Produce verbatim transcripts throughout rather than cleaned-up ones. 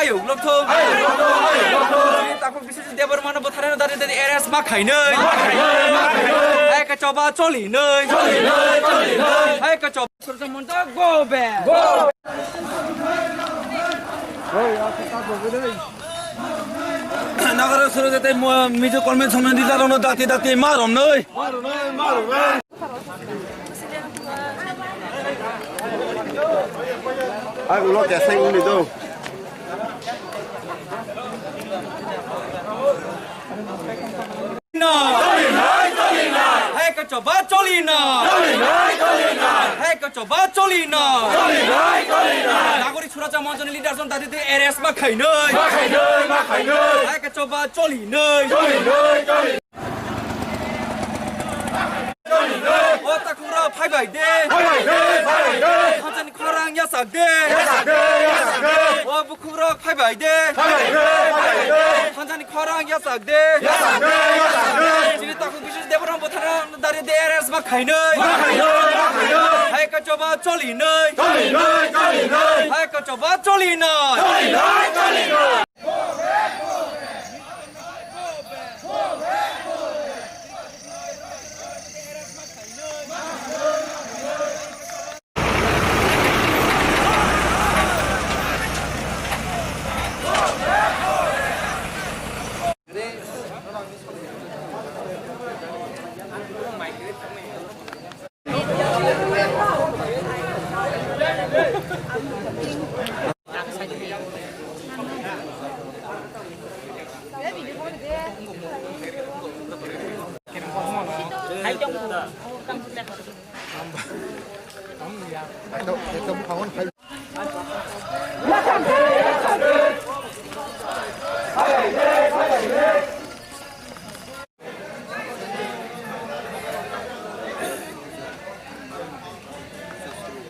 Uklok thung. Takhuk bising Debbarmano bwtharnai dari dari arrest ma khainai. Hai ka choba choli nai. Hai ka choba. Surja Monjo go back. Nagara Surajate Mizo Convention ni leader ono dakti dakti marom nai. Ang ulo kesai uni do. No. Hai ka choba choli no. Hai ka choba choli no. Nagorik Surajya Monchoni leader jon dadi de arrest ma khainai. Hai ka choba choli nai. O takhuk rok phai bai de. Phai bai de, phai bai de. Thansa ni khorang yasak de. Yasak de, yasak de. O bukhuk rok phai bai de. Phai bai de, phai bai de. Thansa ni khorang yasak de. Yasak de, yasak de. Chini takhuk bising Debbarma bwtharnai dari de arrest ma khainai. Ma khainai, ma khainai. Hai ka choba choli nai. Choli nai, choli nai. Hai ka choba choli nai. Choli nai, choli nai.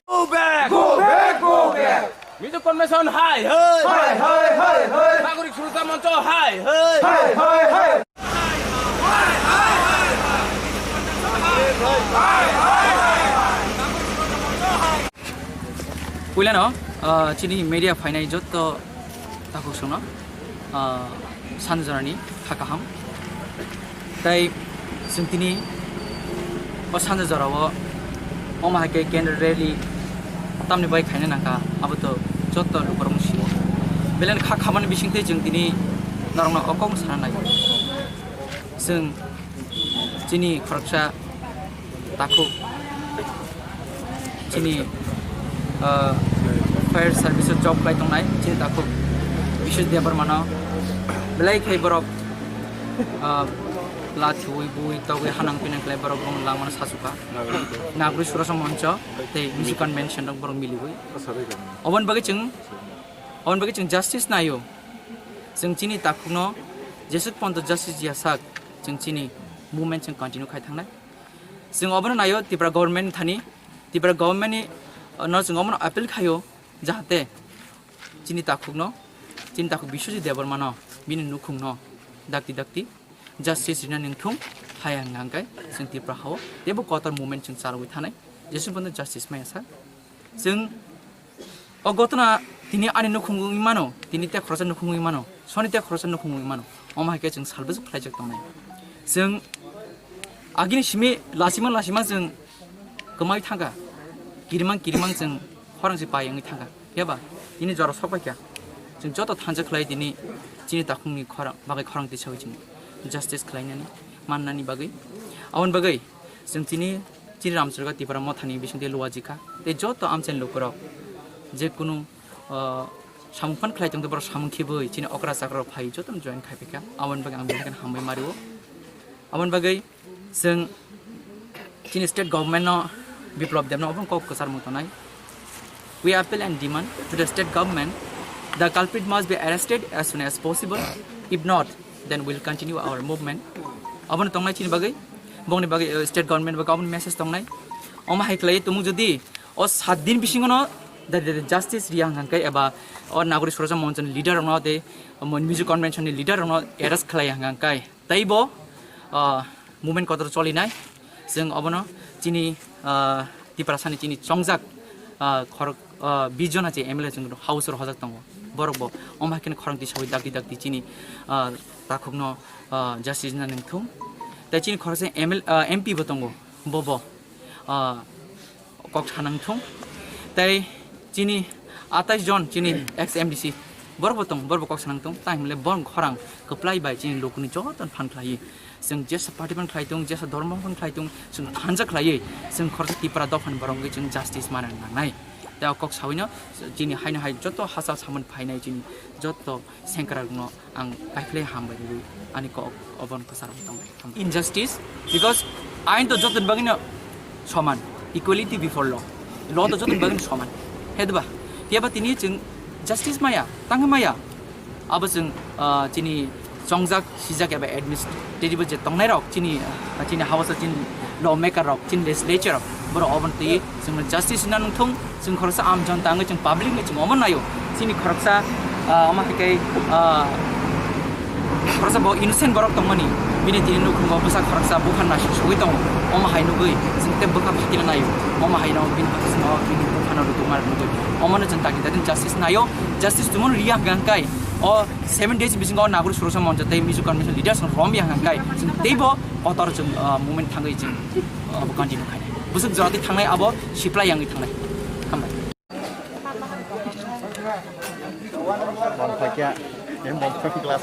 Go back! Go back! Go back! Mizo Convention hai hai! Hai hai hai hai! Nagorik Surajya Moncho hai hai! Hai hai hai! Puilano, ah, chini media phainai jotto takhuk songno, ah, sanja jorani kha kaham. Tai chwng tini o sanja jorao omo hai khe candle rally tamni bai khaina nangkha, abo to jotto lukurokno sio. Belai kha khamani bisingtwi chwng tini norokno o kokno sana nai. Chwng chini khoroksa takhuk chini, ah, fire service o job khlai tongnai chini takhuk Biswas Debbarmano belai khai borok, ah, la chuwi bui togwi hanang pinang khlai borok bong langmano sachukha. Nagorik Surajya Moncho tei Mizo Convention rok borok miliwi. Oboni bagwi chwng, oboni bagwi chwng justice naio. Chwng chini takhukno jesuk ponto justice yasak chwng chini movement chwng continue khai thangnai. Chwng obono naio Tripura government thani, Tripura government ni, uh, no chwng obono appeal khaio, jahate chini takhukno, chini takhuk Biswajit Debbarmano, bini nukhungno dakti dakti justice rina nangthung, haya hwnkha hwnkhe chwng Tripura hao teibo kotor movement chwng chalwi thanai, jesuk ponto justice maya sak. Chwng o gotona tini ani nukhung wngwi mano, tini tei khoroksa nukhung wngwi mano, soni tei khoroksa nukhung wngwi mano. Omo hai khe chwng salbwswk khlaijak tongnai. Chwng agini simi lasima lasima chwng kwmawi thangkha, kirimang kirimang chwng khorang se pai wngwi thangkha. Phiya ba tini jora sok bai kha. Chwng joto thansa khlai tini chini takhukni khorang bagwi khorang tisawi chwng justice khlainani mannani bagwi. Aboni bagwi chwng chini, chini Ramcharga Tipra Mothani bisingtwi luajikha. Tei joto amchaini lukurok je kunu, ah, samung phan khlai tongtwi borok samung khibwi chini okra chakra rok phai jotono join khai phaikha. Aboni bagwi ang belai kheno hambai mario. Aboni bagwi chwng chini state government no Biplab Deb no obo kok kwchar mung tongnai. We appeal and demand to the state government, the culprit must be arrested as soon as possible. If not, then we'll continue our movement. Abono tongnai chini bagwi, bongni bagwi, uh, state government bagwi abono message tongnai. Omo hai khlai tumung jodi o sat din bisingo no the, the, the justice riya hwnkha khe eba o Nagorik Surajya Monchoni leader rokno tei, um, Mizo Convention ni leader rokno arrest khlai hwnkha khe teibo, uh, movement kotor cholinai. Chwng obono chini, ah, Tiprasani chini chongjak, ah, khorok, ah, bis jona je M L A chwng house o hojak tongo. Borok bo omo hai kheno khorang tisawi dakti dakti chini, ah, takhukno, ah, justice na nangthung. Tai chini khoroksa M L, ah, M P bo tongo, bo bo, ah, kok sanang thung. Tai chini atais jon chini ex M D C borok bo tong, borok bo kok sanang thung. Tai hwnle borok khorang kwplai bai chini lokni joto phan khlai. Chwng jesa party phan khlai thung, jesa dhormo phan khlai thung, chwng thansa khlaiwi chwng khoroksa Tipra dophani borok wngwi chwng justice mana nangnai. Tai o kok sawino chini haino hai joto hachal samani phainai chini joto sengkrak no ang kaiphlai hambai rwi ani kok obon kwcharo tongnai. Hambai. Injustice, because ain to joto bagino soman, equality before law. Law to joto bagino soman. Hedba, phiya ba tini chwng justice maya, tang maya. Abo chwng, ah, chini chongjak, sijak eba administrative je tongnai rok, chini, ah, chini House o chini lawmaker rok, chini legislature rok, borok obon twi chwngno justice na nung thung, chwng khoroksa am jonta wngwi chwng public ni chwng omo naio. Chini khoroksa, ah, omo hai khe, ah, khoroksa bo innocent borok tongmani, bini tini nukhungo bwsa khoroksa bupha nasuk sugwi tongo, omo hai nugwi chwng tei bwkha phatina naio, omo hai no bini bwkha swngo bini buphano rwtwkma nugwi, omono chwng dagi dagi justice naio. Justice tumung riya hwnkha hwnkhe o seven days bisingo Nagori Suroksa Moncha tei Mizo Convention leaders romya hwnkha hwnkhe chwng teibo kotor chwng, ah, movement thangwi chwng, ah, abo continue khainai. Bwswk jora twi thangnai abo siplai yangwi thangnai. Hambai. Bom khaikya, em bom glass.